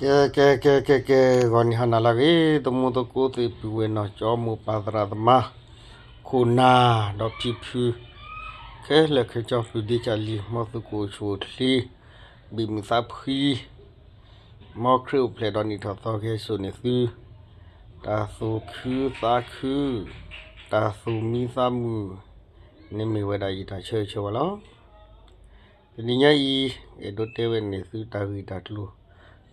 ကဲ ကဲ ကဲ ကဲ ကဲ ဂီၤနံၤဟါနၤလၢအဂ့ၤ သမူသကိးသ့ၣ် ပုၢ်ဝဲၢ်နီၢ်ကၠီ မိၢ်ပၢ်သရၣ်သမါ ခိၣ်နၢ် ဒီးဖံဖု ခဲလၢာ်ခဲဆ့ ပျုၤဒ့ကၢ်လံၤ မ်သုကအိၣ်ဆူၣ်အိၣ်ချ့ ဘၣ်မုာ်သးဖှံ မ်ခရံာ်အိၣ်ဖျဲၣ်ဒီးနံၣ်ထီၣ်သီကဟဲစိာ်န့ၢ်သု တၢ်သူၣ်ခုသးခု တၢ်သူၣ်မံသးမုာ်န့ၣ်မ့ၢ်ဝဲဒၣ်ယတၢ်ဆၢဂ့ၤဆၢဝါလီၤ. တနံၤညါအံၤ အဲၣ်ဒိးတဲဝဲန့ၣ်သုတၢ်ဂ့ၢ်တၢ်ကျိၤ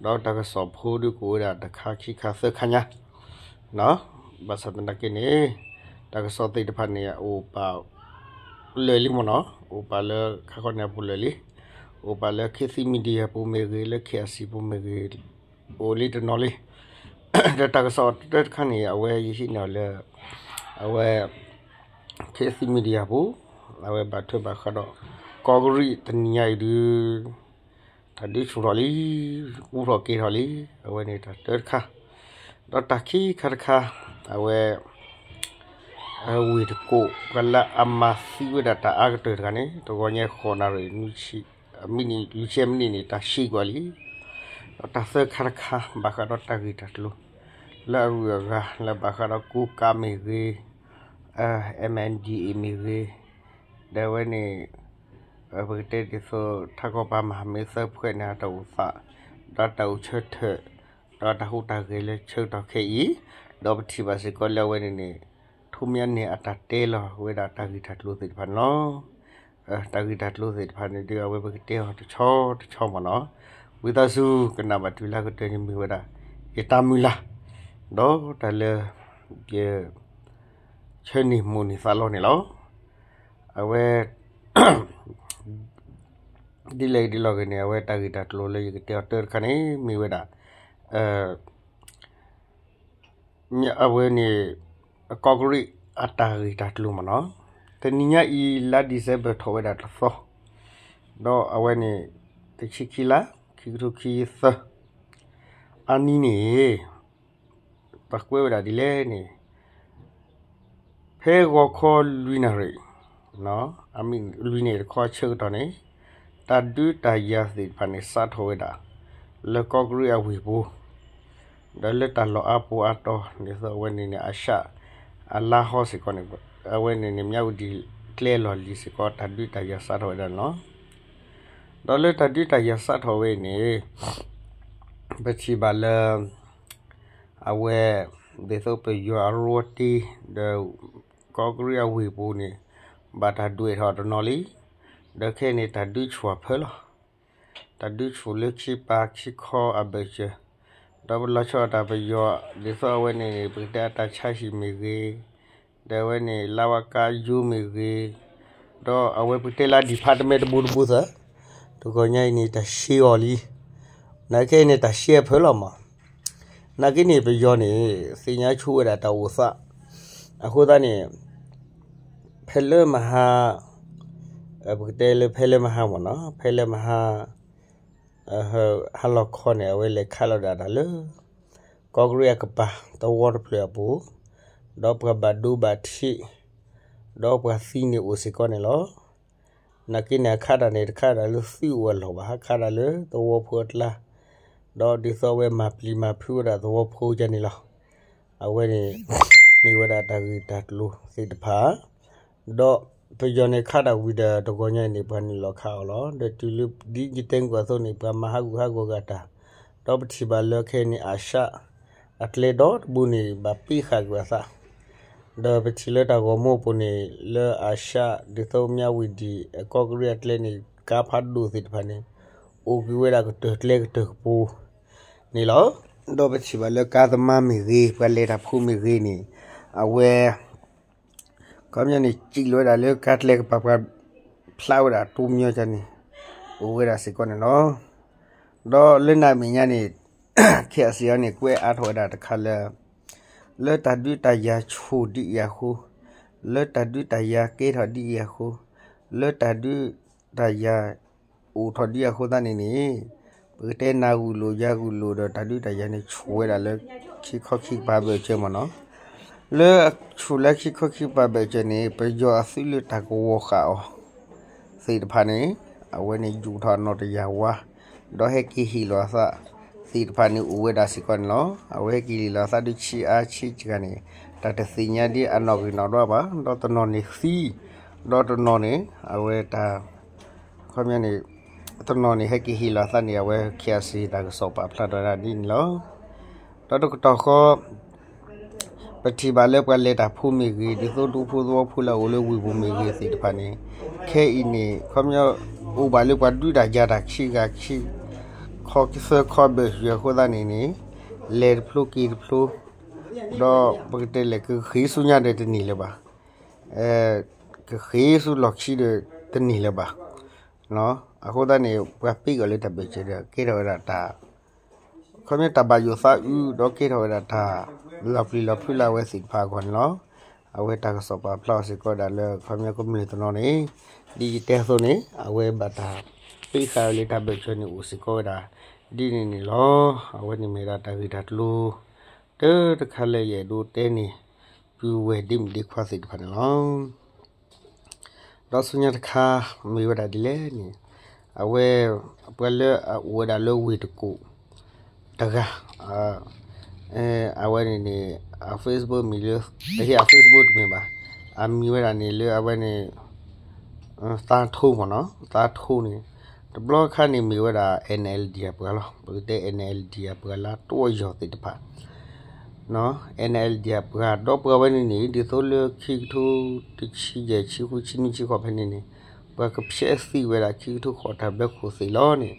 ဒီးတၢ်ကစီၣ်ဖိဒုးကအိၣ်ဝဲဒၣ်တခါခံခါသၢခါညါ ဘၣ်ဆၣ်သနာ်က့န့ၣ် တၢ်ကစီၣ်သ့ၣ်တဖၣ်န့ၣ် အိၣ်ပာ်လၢာ်လံမ့ၢ်နီၤ အိၣ်ပာ်လၢခါခီန့ၣ်အပူၤလၢာ်လံ အိၣ်ပာ်လၢ ခေတ်သစ် Media ပူၤမ့ၢ်ဂ့ၤ လၢ KIC ပူၤမ့ၢ်ဂ့ၤ အိၣ်လံတနီၤလံ ဒီးတၢ်ကစီၣ်တၢတခါန့ၣ် အဝဲယဟံးန့ၢ်အီၤလၢ အဝဲ ခေတ်သစ် Media ပူၤ အဝဲဘၣ်ထွဲဘၣ်ဃးဒီး ကီးကရံၣ်တနံၤညါအံၤဒုး တၢ်ဒုးဆူၣ်ထီၣ်လံ အူထီၣ်က့ၤထီၣ်လံ အဝဲန့ၣ်တၢ်တၢတခါ ဒီးတၢ်ခံခါတခါ အဝဲ ဝ့ၢ်တကူၣ် ပှၤလၢအမၤသံဝဲဒၣ်တၢ်အါကတၢၢ်တဂၤန့ၣ် တဂီၤညါဃိးနၣ်ရံၣ် မံးနံး လွံၢ်ဆံမံးနံးန့ၣ် တၢ်ဆံးကွံာ်လံ ဒီးတၢ်သၢခါတခါ ဘၣ်ဃးဒီးတၢ်ဂ့ၢ်တၢ်ကျိၤ လၢအဂုၤအဂၤ လၢဘၣ်ဃးဒီးကူကၤမ့ၢ်ဂ့ၤ MNDAA မ့ၢ်ဂ့ၤ ဒီးအဝဲန့ၣ် ပကတဲဒ်သိး ထးကီၢ်ပၤမၤမ့ၢ်သၢဖှဲးန့ၣ် အတၢ်အိၣ်သး ဒီးတၢ်အိၣ်ဆၢထၢၣ် ဒီးတၢ်ဟူးတၢ်ဂဲၤလၢဆၢကတီၢ်ခဲအံၤ ဒီးပထံၣ်ဘၣ်စ့ၢ်ကီးလၢအဝဲန့ၣ်န့ၣ် ထူမၠါန့ၣ် အတၢ်တဲလီၤဝဲဒၣ်တၢ်ဂ့ၢ်တၢ်ကျိၤသ့ၣ်တဖၣ်န့ၣ်လီၤ. တၢ်ဂ့ၢ်တၢ်ကျိၤသ့ၣ်တဖၣ်န့ၣ်ဒီး အဝဲပကတဲအီၤတဆီတဆီမ့ၢ်နီၤ ဝံသးစူၤ ကနၣ်ဘၣ်တုၤလၢကတၢၢ်န့ၣ်မ့ၢ်ဝဲဒၣ် ယတၢ်မုၢ်လၢ် ဒီးတၢ်လၢ ယ ဆၢန့ၢ်မိၢ်န့ၢ်သးလီန့ၣ်လီၤ. အဝဲ ဒ်လဲၣ်ဒ်လဲၣ်ဂ့ၤန့ၣ် အဝဲတၢ်ဂ့ၢ်တၢ်ကျိၤလၢယကတဲအီၤတၢတခါန့ၣ် မ့ၢ်ဝဲဒၣ် အဝဲန့ၣ် ကီးကရံၣ်အတၢ်ဂ့ၢ်တၢ်ကျိၤမ့ၢ်နီၤ တနံၤညါအံၤ လါ December ထီၣ်ဝဲဒၣ်တသီ ဒီးအဝဲန့ၣ် တဆံခံလါ ခံကထိခံဆံသၢ အနံၤန့ၣ် ပှၤကွဲးဝဲဒၣ်ဒ်လဲၣ်န့ၣ် ဖဲဂီၤခီလွံၢ်နၣ်ရံၣ် လွံၢ်နၣ်ရံၣ်တခီဆၢကတီၢ်န့ၣ် တၢ်ဒုးတၢ်ယၤသ့ၣ်တဖၣ်န့ၣ် စးထီၣ်ဝဲဒၣ် လၢကီးကရံၣ်အဝ့ၢ်ပူၤ ဒီးလၢတၢ်လီၢ်အါပူၤအါတီၤ ဒ်သိးအဝဲန့ၣ်န့ၣ် အၤၡၣ်အလါဟီစ့ၢ်ကီးန့ၣ် အဝဲန့ၣ်န့ၣ် မၠးဝတံၣ်ကျဲလီၢ်လံၤစ့ၢ်ကီး တၢ်ဒုးတၢ်ယၤစးထီၣ်ဝဲဒၣ်န့ၣ်လီၤ. ဒီးလၢတၢ်ဒုးတၢ်ယၤစးထီၣ်ဝဲအံၤန့ၣ် ပထံၣ်ဘၣ်လၢ အဝဲ ဒ်သိးပယီၤအရိတ့ ဒီး ကီးကရံၣ်အဝ့ၢ်ပူၤန့ၣ် ဘၣ်တၢ်ဒွဲၣ်ထီၣ်တနီၤလံ. ဒီးခဲအံၤန့ၣ် တၢ်ဒုးဆူၣ်အဖၢလီၤ. တၢ်ဒုးဆူၣ်လၢခံပၤခံခီအဘၢၣ်စၢၤ ဒီးပလီၤဆီဒၣ်တၢ်ပယီၤ ဒ်သိးအဝဲန့ၣ်န့ၣ် ပကတဲအတၢ်ဆါဟံၣ်မ့ၢ်ဂ့ၤ, ဒီးအဝဲန့ၣ် လါဝါကါယိမ့ၢ်ဂ့ၤ, ဒီးအဝဲပကတဲလၢ department တဘိတဘိသၢ, တဂီၤညါအံၤန့ၣ် တၢ်ရှဲအီၤလံ. နာ်က့န့ၣ် တၢ်ရှဲအဖၢလီၤမး. နာ်က့န့ၣ် ပယီၤန့ၣ် သ့ၣ်ညါဆိဝဲဒၣ်တၢ်အိၣ်သး. အဃိသတးန့ၣ် ဖဲလၢမဟါ ပကတဲလၢဖဲလၢမဟါမ့ၢ်နီၤ, ဖဲလၢမဟါ ဟါလီၤခီန့ၣ် အဝဲလဲၤခးလီၤဒၣ်တၢ်လၢ ကီးကရံၣ်အကပၤသဝီတဖျၢၣ်အပူၤ, ဒီးပှၤဘၣ်ဒိဘၣ်ထံး, ဒီးပှၤသံန့ၣ်အိၣ်စ့ၢ်ကီးန့ၣ်လီၤ. နာ်က့န့ၣ် အခးတၢ်န့ၣ် တခးဒၣ်လၢသုးအိၣ်အလီၢ်ဘၣ်, ဟးခးဒၣ်လၢသဝီဖိအကျါ, ဒီးဒ်သိးအဝဲမၤပျံၤမၤဖုးဝဲဒၣ်သဝီဖိဒ်န့ၣ်လီၤ. အဝဲန့ၣ် မ့ၢ်ဝဲဒၣ်တၢ်ဂ့ၢ်တၢ်ကျိၤသ့ၣ်တဖၣ် ဒီးပယီၤန့ၣ်ခးတၢ်ဝံၤဒီး တဂီၤညါအံၤန့ၣ် ပှၤနုာ်လီၤခးအီၤလီၤ. ဒီးတုၤလၢဒ်ယတဲကွၢ်အသိးန့ၣ် ပှၤမၤဟးဂူာ်ဟးဂီၤဂၤတၢ်, ဒီးပထံၣ်ဘၣ်လၢခဲအံၤန့ၣ် အၤၡၣ်အကျဲဒီတဘိန့ၣ် ဘၣ်ပ့ဃာ်ကွံာ်အသး, ဒီးပထံၣ်လၢတၢ်ဂီၤမူအပူၤန့ၣ် လၢအၤၡၣ် ဒ်သိးမၠးဝတံၣ် ကီးကရံၣ်အကျဲန့ၣ် ကါဖးဒိၣ်သ့ၣ်တဖၣ်န့ၣ် အိၣ်ကွံာ်ဝဲဒၣ်ကတၢၢ်ကျဲကတၢၢ်ကပူၤန့ၣ်လီၤ. ဒီးပထံၣ်ဘၣ်လၢကါသမါမ့ၢ်ဂ့ၤ, ပှၤလဲၤတၢ်ဖိမ့ၢ်ဂ့ၤန့ၣ် အဝဲ ခီပညီန့ၣ် စံၣ်လီၤဝဲဒၣ်လၢကါကျဲကပၤ ပှၤဖျါဝဲဒၣ်တိၢ်မညီကန့ၣ် အိၣ်ဝဲဒၣ်စ့ၢ်ကီးန့ၣ်လီၤ. ဒီးလၢနၤမဲာ်ညါန့ၣ် ခဲအံၤစ့ၢ်ကီးန့ၣ် ကွဲးအါထီၣ်ဝဲဒၣ်တခါလၢ လၢတၢ်ဒုးတၢ်ယၤဆူၣ်ဒ်အံၤအဃိ, လၢတၢ်ဒုးတၢ်ယၤကဲထီၣ်ဒ်အံၤအဃိ, လၢတၢ်ဒုးတၢ်ယၤ အိၣ်ထီၣ်ဒ်အဃိသတးန့ၣ်န့ၣ် ပကတဲနၤဂုာ်လိာ်ယၤဂုာ်လိာ်ဒီး တၢ်ဒုးတၢ်ယၤန့ၣ် ဆူၣ်ဝဲဒၣ်လၢခံခီခံကပၤဘၢၣ်စၢၤမ့ၢ်နီၤ. လၢဆူၣ်လၢခံခီခံကပၤဘၢၣ်စၢၤန့ၣ် ပယီၤအသုးလၢတၢ်ကဝီၤဃာ်အီၤသ့ၣ်တဖၣ်န့ၣ် အဝဲန့ၣ်ယူာ်ထီၣ်အနီၣ်တယၢ်ဝါ ဒီးဟဲက့ၤဟ့ၣ်လီၤအသး သ့ၣ်တဖၣ်န့ၣ်အိၣ်ဝဲဒၣ်စ့ၢ်ကီးန့ၣ်လီၤ. အဝဲဟဲက့ၤဟ့ၣ်လီၤအသးဒုးဆံးအါဆံးတဂၤန့ၣ် တၢ်တသ့ၣ်ညါဒ်အနီၢ်ဂံၢ်နီၢ်ဒွးဘၣ်, ဒီးတနီၤန့ၣ်သံ, ဒီးတနီၤန့ၣ် အဝဲတၢ် ခီပညီန့ၣ် တနီၤန့ၣ် ဟဲက့ၤဟ့ၣ်လီၤအသးန့ၣ် အဝဲ ခ့ၣ်အစ့ၣ် တၢ်ကစီၣ်ပာ်ဖျါထီၣ်ဝဲဒၣ်ဒ်န့ၣ်လီၤ. ဒီးတကတီၢ်ဃီ ပထံၣ်ဘၣ်လၢပှၤလဲၤတၢ်ဖိမ့ၢ်ဂ့ၤ, ဒ်သိးဒူဖိသဝီဖိလၢအအိၣ်လၢဝ့ၢ်ပူၤမ့ၢ်ဂ့ၤသ့ၣ်တဖၣ်န့ၣ်, ခဲအံၤန့ၣ် ခီပညီ အိၣ်ဘၣ်လၢပှၤဒုးတၢ်ယၤတၢ်ခံဂၤခံ, ခီသၢခီဘၢၣ်ယွဲၢ်အဃိသတးန့ၣ်န့ၣ်, လဲၤတဖျိက့ၤတဖျိ, ဒီးပကတဲလဲၣ် ကဃ့ဆူညါဒီးတန့ၢ်လၢၤဘၣ်, ကဃ့ဆူလီၢ်ခံဒီးတန့ၢ်လၢၤဘၣ်. အဃိသတးန့ၣ် ပှၤပ့းကီၢ်လၢတၢ်ဘၢၣ်စၢၤဒီး ကဲထီၣ်ဝဲဒၣ်တၢ် ခီပညီတၢ်ဘၣ်ယိၣ်သးအုး ဒီးကဲထီၣ်ဝဲဒၣ်တၢ်လီၤပျံၤလီၤဖုးလၢအဝဲသ့ၣ်တဖၣ်အဂီၢ်န့ၣ်လီၤ. အဝဲတၢ်ကစီၣ်ပာ်ဖျါအီၤစ့ၢ်ကီးဝဲဒၣ်လၢ ခီပညီကမျၢၢ်တနီၤန့ၣ်, ဒ်ယတဲအသိးန့ၣ် အဝဲဘၣ်တၢ်ပ့းဃာ်ဝဲလၢတၢ်ဘၢၣ်စၢၤန့ၣ် အိၣ်စ့ၢ်ကီးဝဲဒၣ် ဒ်န့ၣ်န့ၣ်လီၤ. အဝဲန့ၣ်မ့ၢ်ဝဲဒၣ်တၢ်ဂ့ၢ်တၢ်ကျိၤ တၢတခါလၢယအဲၣ်ဒိးတဲန့ၣ် ပုၢ်ဝဲၢ်ဒ့မုၣ်ဒ့ခွါသ့ၣ်တဖၣ်န့ၣ်လီၤ. ဒီးဆူညါတခါ မ့ၢ်ဝဲဒၣ်ဒ်လဲၣ်န့ၣ်, အဝဲ ပှၤလၢအအိၣ်ဝဲဒၣ်လၢဝ့ၢ်တကူၣ်တဂၤ, အဝဲန့ၣ်န့ၣ် အ Facebook မံၤလၢ တဟ့ၣ်အ Facebook တမ့ၢ်ဘၣ်, အမံၤဝဲဒၣ်န့ၣ်လၢအဝဲန့ၣ် သါထိမ့ၢ်နီၤ, သါထိန့ၣ် တဘျီခါန့ၣ်မ့ၢ်ဝဲဒၣ် NLD အပှၤလီၤ. ပကတဲ NLD အပှၤလၢတအီၣ်ယီၢ်သ့ၣ်တဖၣ် NLD အပှၤ ဒီးပှၤဝဲန့ၣ်န့ၣ် ဒ်သိးလၢခံကထိတဆံယဲၢ် ဆံဃု ဆံနွံ ဆံဃိးဖဲန့ၣ်န့ၣ် ပှၤကဖျဲးသံဝဲဒၣ်ခံကထိဃိးတၢ်ဘျၢခိၣ်သ့ၣ်လီၤန့ၣ်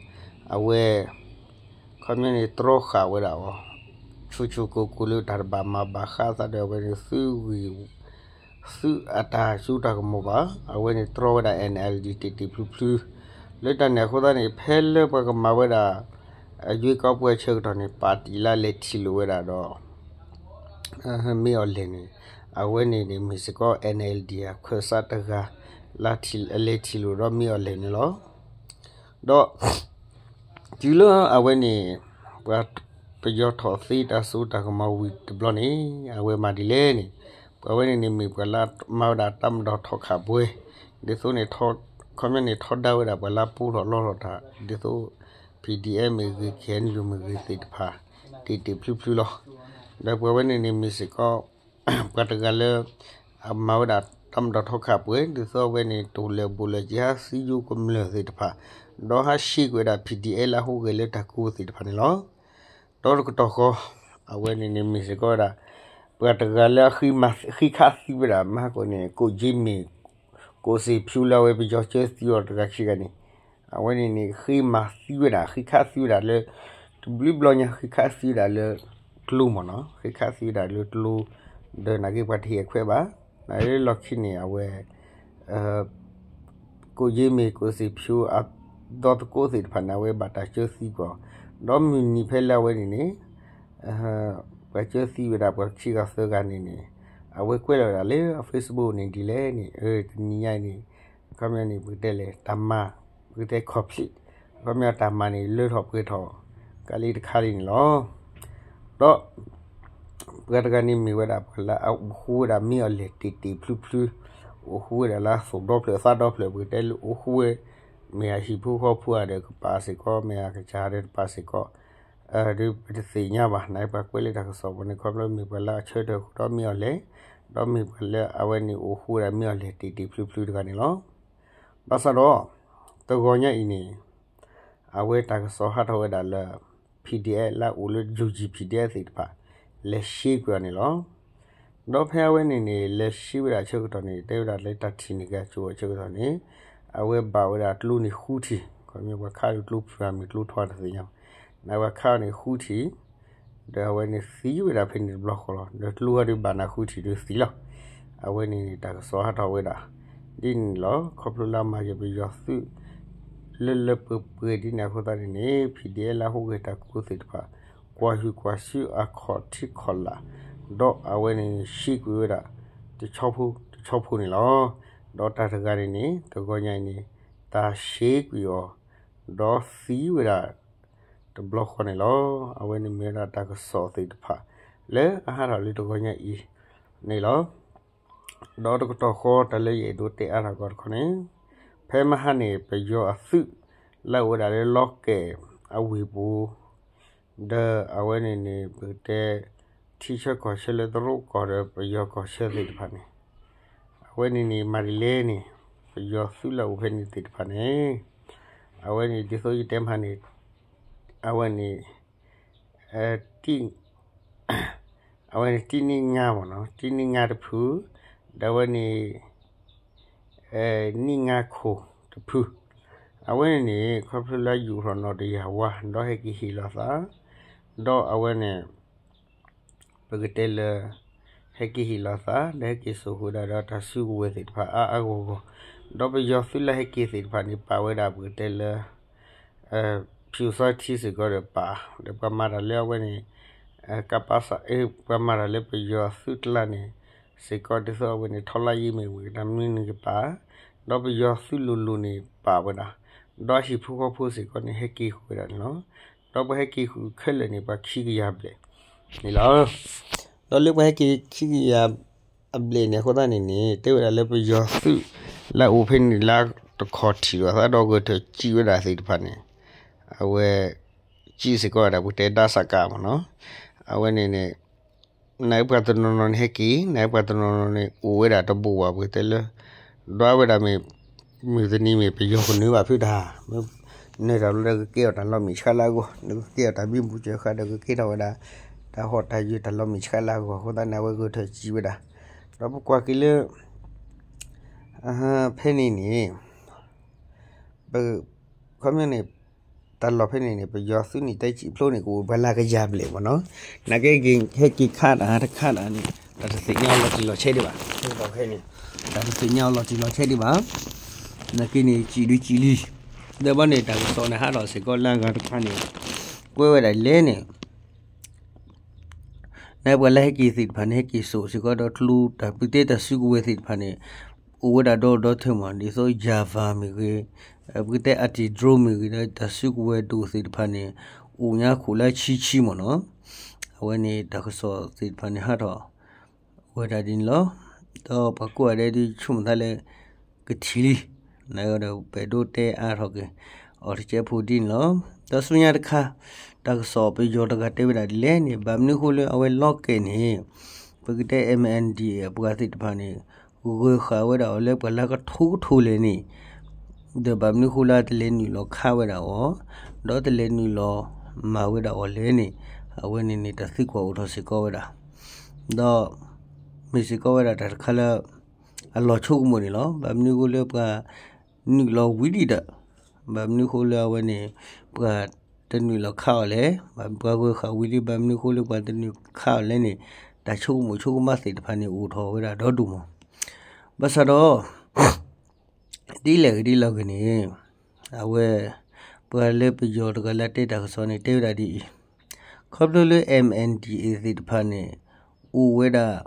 အဝဲ ခီပညီန့ၣ် တြီဃာ်ဝဲဒၣ်အီၤ ဆူၣ်ဆူၣ်ကိၢ်ကိၢ်လၢတၢ်တဘၣ်မၤဘၣ်ဃးအသးဒီးအဝဲန့ၣ် သုးဂံၢ် သုးအတၢ်စိတၢ်ကမီၤဘၣ်, အဝဲန့ၣ်တြီဝဲဒၣ် NLD တ့ၢ်တ့ၢ်ဖျုဖျု လၢတၢ်န့ၣ်အဃိသတးန့ၣ် ဖဲလၢပှၤကမၤဝဲဒၣ် အရွေးကောက်ပွဲအဆၢကတီၢ်န့ၣ် ပၣ်တံၣ်လၢလဲၤထံၣ်လိာ်ဝဲဒၣ်ဒီး မ့ၢ်အီၤလဲၣ်န့ၣ် အဝဲန့ၣ်န့ၣ်မ့ၢ်စ့ၢ်ကီး NLD အခၢၣ်စးတဂၤ လၢလဲၤထံၣ်လိာ်ဒီးမ့ၢ်အီၤလဲၣ်န့ၣ်လီၤ. ဒီး တုၤလၢအဝဲန့ၣ် ပှၤပယီၤထီၣ်သ့တၢ်စိတၢ်ကမီၤဝံၤတဘျီန့ၣ် အဝဲမၤဒ်လဲၣ်န့ၣ် ပှၤဝဲန့ၣ်န့ၣ်မ့ၢ်ပှၤလၢမၤဝဲဒၣ်တၢ်မၤဒီးထီၣ်ခးပွဲ ဒ်သိးန့ၣ် ခီပညီန့ၣ်ထီဒါဝဲဒၣ်ပှၤလၢပူထီၣ်လီထီၣ်တၢ် ဒ်သိး PDF မ့ၢ်ဂ့ၤ KNU မ့ၢ်ဂ့ၤသ့ၣ်တဖၣ် တ့ၢ်တ့ၢ်ဖျုဖျုလီၤ. ဒီးပှၤဝဲန့ၣ်န့ၣ်မ့ၢ်စ့ၢ်ကီး ပှၤတဂၤလၢ အမၤဝဲဒၣ်တၢ်မၤဒီးထီၣ်ခးပွဲ ဒ်သိးအဝဲန့ၣ် တိၢ်လဲၤဘူးလဲၤက့ၤဟးသံယိကမျၢၢ်သ့ၣ်တဖၣ် ဒီးဟးရှဲကွံာ်ဝဲဒၣ် PDF လၢအဟူးဂဲၤလၢတၢ်ကိးသ့ၣ်တဖၣ်န့ၣ်လီၤ. ဒီးတကတီၢ်ဃီ အဝဲန့ၣ်န့ၣ်မ့ၢ်စ့ၢ်ကီးဝဲဒၣ် ပှၤတဂၤလၢ ဃ့ခးသံဝဲဒၣ် မဟါကိၣ်န့ၣ် ကိးကၠ့မ့ၢ် ကိးစ့ၣ်ဖၠူလၢအဝဲပယီၤကၢသံအီၤတဂၤခံဂၤန့ၣ် အဝဲန့ၣ်န့ၣ် ဃ့မၤသံဝဲဒၣ် ဃ့ခးသံဝဲဒၣ်လၢ တဘျုးဘျီညါ ဃ့ခးသံဝဲဒၣ်လၢကျိမ့ၢ်နီၤ ဃ့ခးသံဝဲဒၣ်လၢကျိ ဒီးနာ်က့ပှၤတဟ့ၣ်အခွဲးဘၣ် နာ်က့လၢလီၢ်ခံန့ၣ် အဝဲ ကိးကၠ့မ့ၢ်ကိးစ့ၣ်ဖၠူအဒီသကိးသ့ၣ်တဖၣ်န့ၣ် အဝဲဘၣ်တၢ်ကၢသံကွံာ်အီၤ ဒီးမုၢ်နံၤဖဲလၢအဝဲန့ၣ်န့ၣ် ပှၤကၢသံဝဲဒၣ်ပှၤခံဂၤသၢဂၤန့ၣ်န့ၣ် အဝဲကွဲးလီၤဝဲဒၣ်လၢအ Facebook န့ၣ်ဒ်လဲၣ်န့ၣ် တနံၤညါအံၤန့ၣ် အခီပညီန့ၣ် ပကတဲလဲၣ် တၢ်မၤ ပကတဲ complete အခီပညီတၢ်မၤန့ၣ် လၢထီၣ်ပှဲၤထီၣ် ကးလံတခါလံန့ၣ်လီၤ. ဒီး ပှၤတဂၤန့ၣ်မ့ၢ်ဝဲဒၣ်ပှၤလၢအအိၣ်ဃူဝဲဒၣ်မ့ၢ်အီၤလဲၣ်တ့ၢ်တ့ၢ်ဖျုဖျု အိၣ်ဃူဝဲဒၣ်လၢအသိၣ်ဒီဖျၢၣ်သးဒီဖျၢၣ် ပကတဲလၢအိၣ်ဃူဝဲ မ့ၢ်အဟံၣ်ဖိဃီဖိဧါဒီးကပာ်စ့ၢ်ကီး မ့ၢ်အကစၢ်ဒီးတပာ်စ့ၢ်ကီး ဒီးပတသ့ၣ်ညါဘၣ် နာ်က့ပှၤကွဲးလၢတၢ်ကစီၣ်ပူၤန့ၣ် ခီဖျိမ့ၢ်ပှၤလၢအဆၢထၢၣ်ဃုာ်ဒီးမ့ၢ်အီၤလဲၣ် ဒီးမ့ၢ်ပှၤလၢအဝဲန့ၣ်အိၣ်ဃူဝဲဒၣ်မ့ၢ်အီၤလဲၣ်တ့ၢ်တ့ၢ်ဖျုဖျုတဂၤန့ၣ်လီၤ. ဘၣ်ဆၣ်ဒီး တဂီၤညါအံၤန့ၣ် အဝဲတၢ်ကစီၣ်ဟးထီၣ်ဝဲဒၣ်လၢ PDF လၢအအိၣ်လၢ ယူ�ကၠံၣ် PDF သ့ၣ်တဖၣ် လဲၤရှဲကွံာ်အီၤန့ၣ်လီၤ. ဒီးဖဲအဝဲန့ၣ်န့ၣ် လဲၤရှဲဝဲဒၣ်အဆၢကတီၢ်န့ၣ် တဲဝဲဒၣ်လၢတၢ်ထံၣ်န့ၢ်က့ၤအစိၤအဆၢကတီၢ်န့ၣ် အဝဲဘၣ်ဝဲဒၣ်ကျိန့ၣ်ဃုထံၣ် ခီပညီပှၤခးဒီးကျိဖုးမ့ၢ်ကျိထီတသ့ၣ်ညါ နပှၤခးအီၤန့ၣ်ဃုထံၣ် ဒီးအဝဲန့ၣ်သံဝဲဒၣ်ဖဲန့ၣ်တဘျီဃီလီၤ. ဒီးကျိဟဲဒုးဘၣ်နၤဃုထံၣ်ဒုးသံလီၤ. အဝဲန့ၣ်န့ၣ် တၢ်ကစီၣ်ဟးထီၣ်ဝဲဒၣ် ဒ်န့ၣ်လီၤ. ခီဖျိလၢအမၤယပယီၤသုး လၢလၢပှဲၤပှဲၤဒ်န့ၣ်အဃိသတးန့ၣ်န့ၣ် PDF လၢဟူးဂဲၤတၢ်ကိးသ့ၣ်တဖၣ် ကွၢ်ဟုၣ်ကွၢ်ဆူအခီၣ်ထံးခီၣ်လာ် ဒီးအဝဲန့ၣ်န့ၣ် ရှဲကွံာ်ဝဲဒၣ် တဆီဖိတဆီဖိန့ၣ်လီၤ. ဒီးတၢ်တဂၤန့ၣ်န့ၣ် တဂီၤညါအံၤန့ၣ် တၢ်ရှဲကွံာ်အီၤ ဒီးသံဝဲဒၣ် တဘျီဃီန့ၣ်လီၤ. အဝဲန့ၣ်မ့ၢ်ဝဲဒၣ်တၢ်ကစီၣ်သ့ၣ်တဖၣ် လၢအဟးထီၣ်လၢတဂီၤညါအံၤန့ၣ်လီၤ. ဒီးတကတီၢ်ဃီတၢ်လၢယအဲၣ်ဒိးတဲအါထီၣ်ကီးတခီန့ၣ် ဖဲမဟါန့ၣ် ပယီၤအသုး လၢအအိၣ်ဝဲဒၣ်လၢလီကဲၣ်အဝ့ၢ်ပူၤ ဒီးအဝဲန့ၣ်န့ၣ် ပကတဲ ထံဆၢကီၢ်ဆၢလၢတရူးကီၢ်ဒီးပယီၤကီၢ်ဆၢသ့ၣ်တဖၣ်န့ၣ် အဝဲန့ၣ်န့ၣ် မၤဒ်လဲၣ်န့ၣ် ပယီၤသုးလၢအအိၣ်ဖဲန့ၣ်သ့ၣ်တဖၣ်န့ၣ် အဝဲန့ၣ်ဒ်သိးယတဲမးန့ၣ် အဝဲန့ၣ် အဝဲန့ၣ်တံၢ်နံၣ်ငါမ့ၢ်နီၤ တံၢ်နံၣ်ငါတဖု ဒီးအဝဲန့ၣ် နံၣ်ငါခိၣ်တဖု အဝဲန့ၣ်န့ၣ် ခီဖျိလၢယူာ်ထီၣ်နီၣ်တယၢ်ဝါ ဒီးဟဲက့ၤဟ့ၣ်လီၤသး ဒီးအဝဲန့ၣ် ပကတဲလၢ ဟဲက့ၤဟ့ၣ်လီၤသး ဒီးဟဲက့ၤစိာ်ဃုာ်ဝဲဒၣ်ဒီးတၢ်စုကဝဲၤသ့ၣ်တဖၣ်အါအါဂီၢ်ဂီၢ် ဒီးပယီၤသုးလၢဟဲက့ၤသ့ၣ်တဖၣ်န့ၣ် ပာ်ဝဲဒၣ်ပကတဲလၢ ဖၠူးသီထံစ့ၢ်ကီးဒီးပာ် ဒီးပှၤမၤတၢ်လၢအဝဲန့ၣ် ကပစ ပှၤမၤတၢ်လၢပယီၤသုးကျါန့ၣ် စ့ၢ်ကီးဒ်သိးအဝဲန့ၣ် ထောက်လှမ်းရေးမ့ၢ်ဂ့ၤ တၢ်မနုၤန့ၣ်ကပာ် ဒီးပယီၤသုးလိၤလိၤန့ၣ်ပာ်ဝဲဒၣ် ဒီးဟံၣ်ဖိဃီဖိစ့ၢ်ကီးန့ၣ် ဟဲက့ၤဃုာ်ဝဲဒၣ်န့ၣ်လီၤ. ဒီးပှၤဟဲက့ၤဃုာ်ခဲလၢာ်န့ၣ် ပှၤခံကယၤဘျဲၣ်န့ၣ်လီၤ. ဒီးလၢပှၤဟဲက့ၤခံကယၤအဘျဲၣ်န့ၣ် အဃိသတးန့ၣ်န့ၣ် တဲဝဲဒၣ်လၢပယီၤသုး လၢအအိၣ်ဖဲန့ၣ်လၢတခီၣ်ထံးလိာ်သးဒီးဂဲၤထၢၣ်စံးဝဲဒၣ်သ့ၣ်တဖၣ်န့ၣ် အဝဲ စံးစ့ၢ်ကီးဝဲဒၣ် ပကတဲဒါစၣ်ကးမ့ၢ်နီၤ အဝဲန့ၣ်န့ၣ် နပှၤတနီၤနီၤန့ၣ်ဟဲက့ၤ နပှၤတနီၤနီၤန့ၣ် အိၣ်ဝဲဒၣ်တဘိးဘၣ် ပကတဲလၢ ဒွးဝဲဒၣ်မ့ၢ် မုၢ်တနံၤမ့ၢ်ပယီၤကနၢၤဘၣ်ဖုတၢ် နတၢ်လီၢ်ဒီးကကဲအီၤတၢ်လီၤမ့ၢ်ဆှးလၢအဂီၢ် နကကဲအီၤတၢ်ဘံဘူစၢၤဃာ်ဒီးကကဲထီၣ်ဝဲဒၣ် တၢ်ဟီၣ်တၢ်ယၢၤတၢ်လီၤမ့ၢ်ဆှးလၢအဂီၢ် အဃိသတးန့ၣ် အဝဲဂဲၤထၢၣ်စံးဝဲဒၣ် ဒီးပကွၢ်က့ၤလၢ ဖဲန့ၣ်န့ၣ် ပ ခီပညီန့ၣ် တၢ်လီၢ်ဖဲန့ၣ်န့ၣ် ပယီၤသုးန့ၣ် တၢ်စံးဖျိန့ၣ် ကအိၣ်ပှၤလၢကယၤဘျဲၣ်မ့ၢ်နီၤ နာ်က့ဟဲက့ၤခးတၢ်တခါတၢ်န့ၣ် တၢ်တသ့ၣ်ညါအီၤလီၤတံၢ်လီၤဆဲးဒံးဘၣ် တၢ်တသ့ၣ်ညါအီၤလီၤတံၢ်လီၤဆဲးဒံးဘၣ် နာ်က့န့ၣ် စံးဒုစံးလံ ဒီးဘၣ်န့ၣ် တၢ်ကစီၣ်န့ၣ်ဟးထီၣ်စ့ၢ်ကီးလၢအဂၤတခါန့ၣ် ကွဲးဝဲဒၣ်လဲၣ်န့ၣ် နပှၤလၢဟဲက့ၤသ့ၣ်တဖၣ်န့ၣ် ဟဲက့ၤစိာ်စ့ၢ်ကီးဒီးကျိ တၢ်ပူၤတ့တၢ်စုကဝဲၤသ့ၣ်တဖၣ်န့ၣ် အိၣ်ဝဲဒၣ်ဒီဒီထၢမး ဒ်သိး Java မ့ၢ်ဂ့ၤ, ပကတဲ anti-drone မ့ၢ်ဂ့ၤဒီး တၢ်စုကဝဲၤဒိၣ်သ့ၣ်တဖၣ်န့ၣ် အိၣ်ညါခိၣ်လၢဆံဆံမ့ၢ်နီၤ. အဝဲန့ၣ်တၢ်ကစီၣ်သ့ၣ်တဖၣ်န့ၣ် ဟးထီၣ်ဝဲဒၣ်ဒ်န့ၣ်လီၤ. ဒီးပှၤကိးဂၤဒဲးဒ်ဆိကမိၣ်သးလၢ ကထံၣ်လံ နဒီးပအဲၣ်ဒိးတဲအါထီၣ်က့ၤ အီၤတကဲးဖိဒ်န့ၣ်လီၤ. ဒီးဆူညါတခါ တၢ်ကစီၣ်ပယီၤတဂၤတဲဝဲဒၣ်ဒ်လဲၣ်န့ၣ် ဘၣ်မနုၤဃိလၢအဝဲလီၤကဲၤန့ၣ် ပကတဲ MNDAA အပှၤသ့ၣ်တဖၣ်န့ၣ် ဂၢၤဃာ်ဝဲဒၣ်အီၤလၢပှၤလၢကထိကထိလဲၣ်န့ၣ် ဒီးဘၣ်မနုၤဃိလၢတလဲၤနုာ်လီၤခးဝဲဒၣ်အီၤ ဒီးတလဲၤနုာ်လီၤမၤဝဲဒၣ်အီၤလဲၣ်န့ၣ် အဝဲန့ၣ်န့ၣ် တၢ်သံကွၢ်အိၣ်ထီၣ်စ့ၢ်ကီးဝဲဒၣ် ဒီး မ့ၢ်စ့ၢ်ကီးဝဲဒၣ်တၢ်တခါလၢ အလီၤဆိကမိၣ်န့ၣ်လီၤ. ဘၣ်မနုၤဃိလၢပှၤနုာ်လီၤဝံၤဒံးဒီး ဘၣ်မနုၤဃိလၢအဝဲန့ၣ် ပှၤတနုာ်လီၤခးအီၤလဲၣ်, ပှၤဂၢၤဃာ်ဝံၤလံ ဘၣ်မနုၤဃိလၢပှၤတနုာ်ခးအီၤလဲၣ်န့ၣ် တၢ်ဆိကမိၣ်ဆိကမးသ့ၣ်တဖၣ်န့ၣ် အိၣ်ထီၣ်ဝဲဒၣ်ဒီဒူၣ်မး. ဘၣ်ဆၣ်ဒီး ဒ်လဲၣ်ဂ့ၤဒ်လဲၣ်ဂ့ၤန့ၣ် အဝဲ ပှၤလၢပယီၤတဂၤလၢတဲတၢ်ကစီၣ်န့ၣ် တဲဝဲဒၣ်ဒ်အံၤ, ခီဖျိလၢ MNDAA သ့ၣ်တဖၣ်န့ၣ် အိၣ်ဝဲဒၣ်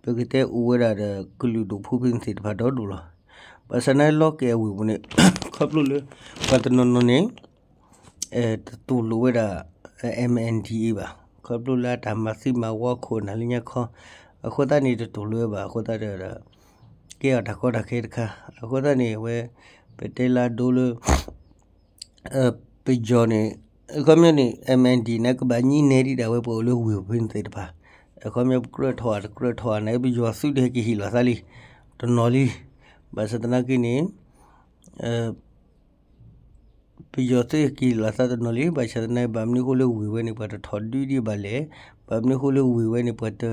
ပကတဲအိၣ်ဝဲဒၣ်ဒီးကလုာ်ဒူၣ်ဖိဖဲန့ၣ်သ့ၣ်တဖၣ်ဒီဒူၣ်လီၤ. ဘၣ်ဆၣ်န့ၣ်လီၤကဲၤအဝ့ၢ်ပူၤန့ၣ် ခီဖျိလၢ ပှၤတနီၤနီၤန့ၣ် တတူၢ်လိာ်ဝဲဒၣ် MNDAA ဘၣ်. ခီဖျိလၢအတၢ်မၤသံမၤဝီခိၣ်နၢ်လၢညါခီ အဃိသတးန့ၣ် တတူၢ်လိာ်ဝဲဘၣ်. အဃိသတးဒီး ကဲအီၤတၢ်ကီတၢ်ခဲတခါ အဃိသတးန့ၣ် အဝဲ ပတဲလၢအဒိလၢ ပယီၤန့ၣ် အခီပညီန့ၣ် MNDAA န့ၣ် ကဘၣ်ညံနဲဒံးဒၣ်ဝဲပှၤအိၣ်လၢဝ့ၢ်ပူၤဖဲန့ၣ်သ့ၣ်တဖၣ်. အခီပညီ ပကြၢးထီၣ်ဧါတကြၢးထီၣ်ဧါန့ၣ် ပယီၤသုးဒၣ်ဟဲက့ၤဟ့ၣ်လီၤသးလံ တနီၤလံ. ဘၣ်ဆၣ်သနာ်က့န့ၣ် ပယီၤသုးဟဲက့ၤဟ့ၣ်လီၤသးတနီၤလံ. ဘၣ်ဆၣ်သနာ်က့ ဘၣ်မနုၤဃိလၢဝ့ၢ်ဝဲန့ၣ် ပှၤတထီၣ်ဒုးဒံးဘၣ်လဲၣ်, ဘၣ်မနုၤဃိလၢဝ့ၢ်ဝဲန့ၣ် ပှၤတ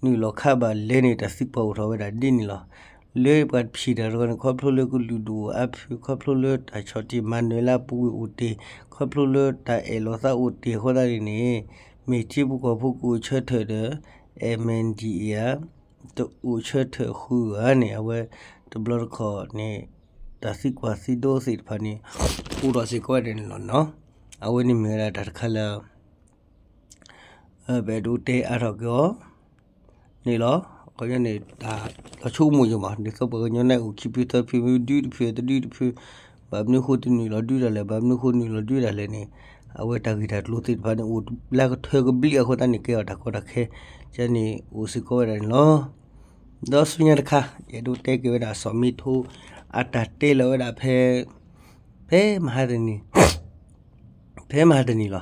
နုာ်လီၤခးဘၣ်လဲၣ်န့ၣ် တၢ်သံကွၢ်အိၣ်ထီၣ်ဝဲဒၣ်ဒ်န့ၣ်လီၤ. လၢပှၤဖံးတၢ်တဂၤန့ၣ် ခီဖျိလၢကလုာ်ဒူၣ်အါဖု ခီဖျိလၢတၢ်ဆီၣ်တံၢ်မၤနၢၤလၢအပူၤကွံာ်အိၣ်တ့ၢ် ခီဖျိလၢတၢ်အဲၣ်လီၤသးအိၣ်တ့ၢ်အဃိသတးန့ၣ်န့ၣ် မ့ၢ်ထံဖိကီၢ်ဖိကအိၣ်ဆၢထၢၣ်ဒီး MNDAA ဧါ တအိၣ်ဆၢထၢၣ်ဃုာ်ဧါန့ၣ် အဝဲတဘျီတခီၣ်န့ၣ် တၢ်သံကွၢ်သံဒိသ့ၣ်တဖၣ်န့ၣ် အိၣ်ဒီးစ့ၢ်ကီးဝဲဒၣ်န့ၣ်လီၤနီၤ. အဝဲန့ၣ်မ့ၢ်ဝဲဒၣ်တၢ်တခါလၢ ပအဲၣ်ဒိးတဲအါထီၣ်က့ၤအီၤန့ၣ်လီၤ. အခီပညီန့ၣ် တၢ်လီၤဆိကမိၣ်ယိာ်မး ဒ်သိးပှၤကညီန့ၣ်အိၣ်ခံဖုသၢဖု မ့ၢ်ဒုတဖုတဒုတဖု ဘၣ်မနုၤဃိတနုာ်လီၤဒုးတၢ်လဲၣ် ဘၣ်မနုၤဃိနုာ်လီၤဒုးတၢ်လဲၣ်န့ၣ် အဝဲတၢ်ဂ့ၢ်တၢ်ကျိၤသ့ၣ်တဖၣ်န့ၣ် အိၣ်လၢကထၢကဘျံးအဃိသတးန့ၣ် ကဲအီၤတၢ်ကီတၢ်ခဲ ကဲန့ၣ်အိၣ်စ့ၢ်ကီးဝဲဒၣ်န့ၣ်လီၤ. ဒီးဆူညါတခါ ယအဲၣ်ဒိးတဲက့ၤဝဲဒၣ်စီၤမ့ထိ အတၢ်တဲလီၤဝဲဒၣ်ဖဲ ဖဲမဟါတနံၤ ဖဲမဟါတနံၤလီၤ.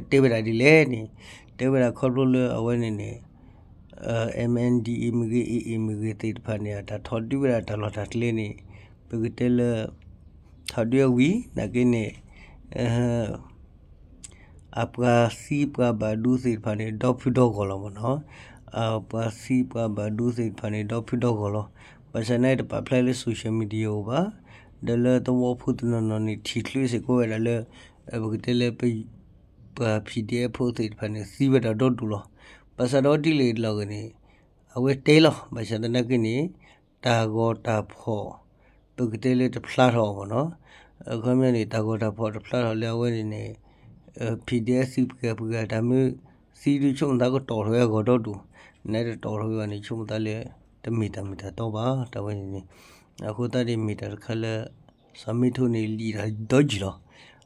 တဲဝဲဒၣ်ဒ်လဲၣ်န့ၣ်, တဲဝဲဒၣ်ခီဖျိလၢအဝဲန့ၣ်န့ၣ် MNDAA မ့ၢ်ဂ့ၤ AA မ့ၢ်ဂ့ၤသ့ၣ်တဖၣ်န့ၣ် အတၢ်ထီၣ်ဒုးဝဲဒၣ်တၢ်လီၢ်တၢ်ကျဲန့ၣ် ပကတဲလၢ ထီၣ်ဒုးအဝံၤ နာ်က့န့ၣ် အပှၤသံပှၤဘၣ်ဒိသ့ၣ်တဖၣ်န့ၣ် ဒီဖုဒီဂီၢ်လီၤမ့ၢ်နီၤ. အပှၤသံပှၤဘၣ်ဒိသ့ၣ်တဖၣ်န့ၣ် ဒီဖုဒီဂီၢ်လီၤ. ဘၣ်ဆၣ်န့ၣ်တပာ်ဖျါလၢ social media အိၣ်ဘၣ်, ဒီးလၢသဝီဖိတနီၤနီၤန့ၣ် ထံၣ်ချုးစ့ၢ်ကီးဝဲဒၣ်လၢ ပကတဲလၢ ပှၤ PDF ဖိသ့ၣ်တဖၣ်န့ၣ် သံဝဲဒၣ်ဒီဒူၣ်လီၤ. ဘၣ်ဆၣ်ဒီးဒ်လဲၣ်ဒ်လဲၣ်ဂ့ၤန့ၣ် အဝဲတဲလီၤ. ဘၣ်ဆၣ်သနာ်က့န့ၣ် တၢ်ဂီၤတၢ်ဖီၣ် ပကတဲလၢတဖျါထီၣ်အီၤမ့ၢ်နီၤ. အခီပညီန့ၣ် တၢ်ဂီၤတၢ်ဖီၣ်တဖျါထီၣ်လၢအဝဲန့ၣ်န့ၣ် PDF သံပှဲၤပှဲၤ တၢ်မ့ၢ်သံဒုးဆိကမိၣ်သးကတီၢ်ထီၣ်ဝဲအဂီၢ်ဒီဒူၣ်, နတတီၢ်ထီၣ်ဝဲဘၣ်န့ၣ် ဆိကမိၣ်သးလၢ တမ့ၢ်တၢ်မ့ၢ်တၢ်တီဘၣ် တၢ်ဝဲန့ၣ်န့ၣ်. အဃိသတးန့ၣ်မ့ၢ်တၢ်တခါလၢ စီၤမ့ထိန့ၣ်လံာ်တၢ်ဒီယုၢ်လီၤ.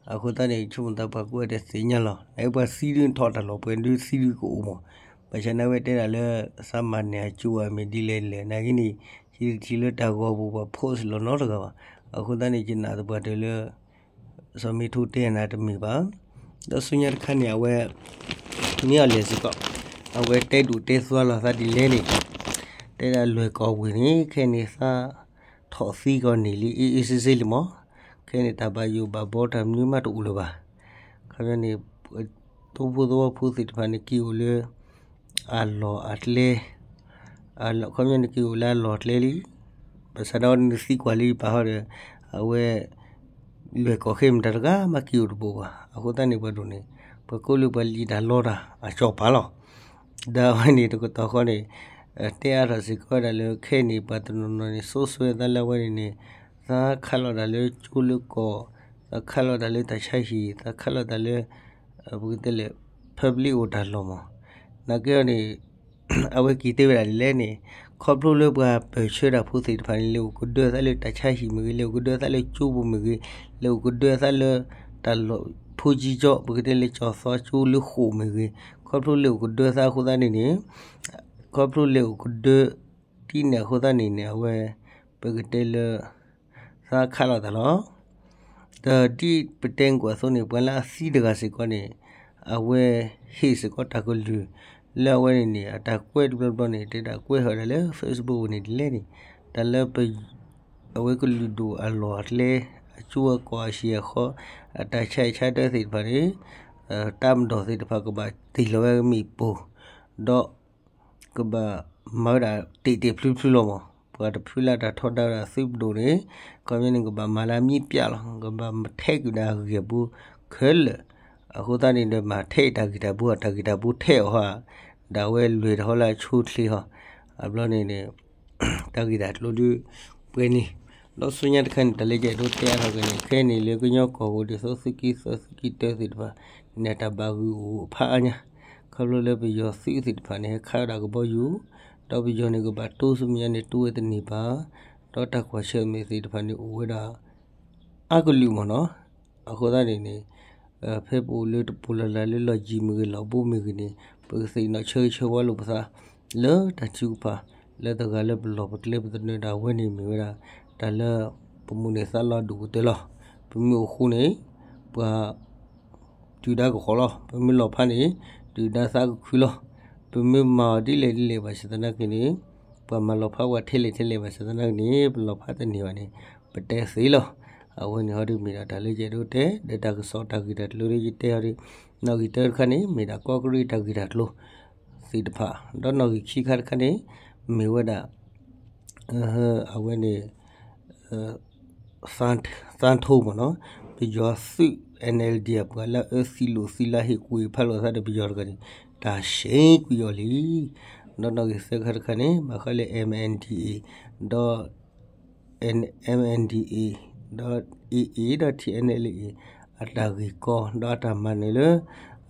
အဃိသတးန့ၣ် ဆိကမိၣ်သးပှၤကိးဂၤဒဲးသ့ၣ်ညါလီၤ. နပှၤသံဒုးထီၣ်တၢ်လီၢ်ပှဲၤဒုးသံဒုးကအိၣ်မး, ဘၣ်ဆၣ်န့ၣ်အဝဲတဲဒၣ်လၢ သးမၤန့ၢ်အကၠိအမ့ၢ်ဒ်လဲၣ်ဒ်လဲၣ် နာ်က့န့ၣ် ယတထံၣ်လၢတၢ်ဂီၤပူၤပှၤ post လီၤနီတဂၤဘၣ်. အဃိသတးန့ၣ် ယနာ်သပှၢ်တၢၢ်လၢ စီၤမ့ထိတဲနၤတမ့ၢ်ဘၣ်. ဒီးဆူညါတခါန့ၣ် အဝဲ မ့ၢ်အီၤလဲၣ်စ့ၢ်ကီး အဝဲတဲဒိၣ်တဲသွါလီၤသးဒ်လဲၣ်န့ၣ် တဲဒၣ်လွဲၢ်ကီၢ်ဝ့ၢ်န့ၣ် ခဲအံၤန့ၣ်သးထီၣ်သံကီးန့ၣ်လံ အေးအေးဆေးဆေးလံမး, ခဲအံၤန့ၣ် တၢ်ဘၣ်ယိၣ်ဘၣ်ဘီတၢ်မနုၤမးတအိၣ်လၢၤဘၣ်. ခီပညီန့ၣ် သိဖိသဝီဖိသ့ၣ်တဖၣ်န့ၣ် က့ၤအိၣ်လၢ အလီၢ်အကျဲ ခီပညီန့ၣ် က့ၤအိၣ်လၢအလီၢ်အကျဲလံ. ဘၣ်ဆၣ်ဒီးနသံကွၢ်လံပာ်ဟီဒီး အဝဲ လွဲၢ်ကီၢ်ခဲအံၤမတၤတဂၤမးက့ၤအိၣ်တဘိဘၣ်. အဃိသတးန့ၣ် ပှၤဒိၣ်န့ၣ် ပှၤကိးလၢပှၤလံာ်တၢ်လီတၢ်အစီၤပၤလီၤ. ဒီးအဝဲန့ၣ်တကတီၢ်ဃီန့ၣ် တဲအါထီၣ်စ့ၢ်ကီးဝဲဒၣ်လၢ ခဲအံၤန့ၣ် ပှၤတနီၤနီၤန့ၣ် စိစိဝဲသးလၢအဝဲန့ၣ်န့ၣ် သးခးလိာ်တၢ်လၢကၠိလၢကီၢ်, သးခးလိာ်တၢ်လၢတၢ်ဆါဟံၣ်, သးခးလိာ်တၢ်လၢ ပကတဲလၢ public အိၣ်တၢ်လီၢ်မး. နာ်က့အီၤန့ၣ် အဝဲက့ၤတဲဝဲဒၣ်ဒ်လဲၣ်န့ၣ် ခီဖျိလၢပှၤပၢၢ်ဆၢတၢ်ဖိသ့ၣ်တဖၣ်န့ၣ် လဲၤအိၣ်ကဒၢသးလၢတၢ်ဆါဟံၣ်မ့ၢ်ဂ့ၤ, လဲၤအိၣ်ကဒၢသးလၢကၠိပူၤမ့ၢ်ဂ့ၤ, လဲၤအိၣ်ကဒၢသးလၢ တၢ်လီၢ်ဖိကံကၠီ ပကတဲလၢကၠီၤသီကၠိလၢဃိာ်မ့ၢ်ဂ့ၤ, ခီဖျိလဲၤအိၣ်ကဒၢသးအဃိသတးန့ၣ်န့ၣ် ခီဖျိလဲၤအိၣ်ကဒၢ ဒ်န့ၣ်အဃိသတးန့ၣ်န့ၣ် အဝဲ ပကတဲလၢ သးခးလိာ်သးလီၤ. ဒီးဒ်ပတဲကွၢ်အသိးန့ၣ် ပှၤလၢအသံတဂၤစ့ၢ်ကီးန့ၣ် အဝဲဟ့ၣ်စ့ၢ်ကီးတၢ်ကလုၢ် လၢအဝဲန့ၣ်န့ၣ် အတၢ်ကွဲးတဘျီဘျီန့ၣ် တဲဒၣ်ကွဲးဃာ်ဒၣ်လၢ Facebook န့ၣ်ဒ်လဲၣ်န့ၣ် တၢ်လၢ အဝဲကလုာ်ဒိၣ်အလီၢ်အကျဲ အကၠိအကီၢ်အဆံးအဃီ အတၢ်ဆါအံၤဆါဒၢသ့ၣ်တဖၣ်န့ၣ် တၢ်မၤဒီးသ့ၣ်တဖၣ်ကဘၣ်တ့ၢ်လီၤဝဲမ့ၣ်ပိၢ် ဒီး ကဘၣ်မၤဝဲဒၣ်တ့ၢ်တ့ၢ်ဖျုဖျုလီၤမး. ပှၤတဖုလၢတၢ်ထီဒါဝဲဒၣ်သုးပဒိၣ်န့ၣ် ခီပညီန့ၣ် ကဘၣ်မၤလၢအမံပျးလီၤ. ကဘၣ်ထဲးကွံာ်ဒၣ်အဂ့ၢ်အပူၤခဲလၢာ်. အဃိသတးန့ၣ်ဒီး မၤထဲးတၢ်ဂ့ၢ်တၢ်ဘိ တၢ်ဂ့ၢ်တၢ်ဘိထဲးအီၤဟီ ဒၣ်ဝဲလွဲၢ်တဟီလၢအဆိအချ့ဟီ အဘျီန့ၣ်န့ၣ် တၢ်ဂ့ၢ်တၢ်ကျိၤဒုးပှဲၤန့ၣ် ဒီးဆူညါတခါန့ၣ် တၢ်လၢယအဲၣ်ဒိးတဲအါထီၣ်က့ၤန့ၣ် ခဲအံၤန့ၣ် လၢကညီကီၢ်ပူၤဒ်သိးသုးက့သၢ သုးက့တၢသ့ၣ်တဖၣ်န့ၣ် တၢ်ဘၣ်ဂုာ်အိၣ်ဖးအါညါ ခီဖျိလၢပယီၤသုးသ့ၣ်တဖၣ်န့ၣ် ဟဲခးဝဲဒၣ်ကဘီယူၤ ဒီးပယီၤန့ၣ်ကဘၣ်တိစမံးညါန့ၣ် တိဝဲတန့ၢ်ဘၣ် ဒီးတၢ်ကွၢ်ဆၢၣ်မဲာ်သ့ၣ်တဖၣ်န့ၣ်အိၣ်ဝဲဒၣ် အါကလုာ်မ့ၢ်နီၤ. အဃိသတးန့ၣ်န့ၣ် ဖဲပအိၣ်လၢတပူၤလၢ်လၢ်လၢလီၢ်ယံၤမ့ၢ်ဂ့ၤ လီၢ်ဘူးမ့ၢ်ဂ့ၤန့ၣ် ပကသ့ၣ်နီၣ်ဆၢဂ့ၤဆၢဝါလိာ်ပသး လၢတၢ်ထုကဖၣ် လၢတဂၤလၢပလီၢ်ပကျဲပသနၢၣ်ဒၣ်ဝဲန့ၣ်မ့ၢ်ဝဲဒၣ် တၢ်လၢပမုၢ်န့ၢ်သးလီၤဒိၣ်ကတၢၢ်လီၤ. ပမ့ၢ်အိၣ်ဃူန့ၣ် ပှၤ ဒုၣ်ဒါကဃီၤလီၤ. ပမ့ၢ်လီၤဖးန့ၣ် ဒုၣ်ဒါသးကခုလီၤ. ပမ့ၢ်မၤအီၤဒ်လဲၣ်ဒ်လဲၣ်ဘၣ်ဆၣ်သနာ်က့န့ၣ် ပှၤမၤလီၤဖးပှၤထဲလဲၣ်ထဲလဲၣ်ဘၣ်ဆၣ်သနာ်က့န့ၣ် ပလီၤဖးတန့ၢ်ဘၣ်န့ၣ် ပတဲသ့လီၤ. အဝဲန့ၣ်ဟီဒုးမ့ၢ်ဒၣ်တၢ်လၢယအဲၣ်ဒိးတဲ ဒီးတၢ်ကစီၣ်တၢ်ဂ့ၢ်တၢ်ကျိၤလၢယတဲဟီဒုး နီၣ်ဂံၢ်တၢတခါန့ၣ် မ့ၢ်ဒၣ်ကီၢ်ကရံၣ်တၢ်ဂ့ၢ်တၢ်ကျိၤသ့ၣ်တဖၣ် ဒီးနီၣ်ဂံၢ်ခံခါတခါန့ၣ် မ့ၢ်ဝဲဒၣ် အဝဲန့ၣ် သန်းထိမ့ၢ်နီၤ ပယီၤသုး NLD အပှၤလၢအအၢသံလိာ်သံလၢဟ့ၣ်ကူၣ်ဟ့ၣ်ဖးလိာ်သးဒီးပယီၤတဂၤန့ၣ် တၢ်ဆှဲကွံာ်အီၤလံ. ဒီးနီၣ်ဂံၢ်သၢခါတခါန့ၣ် ဘၣ်ဃးလၢ MNDAA ဒီး MNDAA ဒီး AA ဒီး TNLA အတၢ်ဂ့ၢ်ကီ ဒီးအတၢ်မၤနၢၤလၢ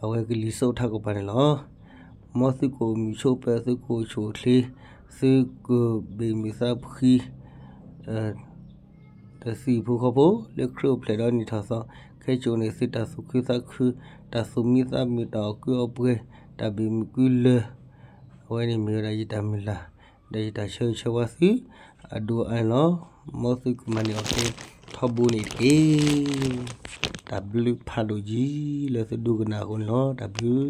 အဝဲကလံၤစိးထးကပၤန့ၣ်လီၤ. မ်သုကအိၣ်မုာ်ဆိးပၢၤ သုကအိၣ်ဆူၣ်အိၣ်ချ့ သုကဘ့ၣ်မုာ်သးဖှံ ဒီးသုဟံၣ်ဖိဃီဖိ လၢခရံာ်အိၣ်ဖျဲၣ်ဒီးနံၣ်ထီၣ်သီ ခဲကိာ်န့ၣ် သုတၢ်သူၣ်ခုသးခု တၢ်သူၣ်မံသးမုာ် တၢ်အီၣ်ကုအီပှဲၤ တၢ်ဘ့ၣ်မုာ်ကုလၢ အဝဲန့ၣ်မ့ၢ်ဝဲဒၣ်ယတၢ်မုၢ်လၢ် ဒီးယတၢ်ဆၢဂ့ၤဆၢဝါသု အဒိၣ်အါန့ၣ်လီၤ. မ်သုကမၤန့ၢ်အီၤကဲထီၣ် ထီဘိန့ၣ်တက့ၢ်. တၢ်ဘျုးဖးဒိၣ်က့ၤ လၢသုဒိကနၣ်အဃိန့ၣ်လီၤ. တၢ်ဘျုး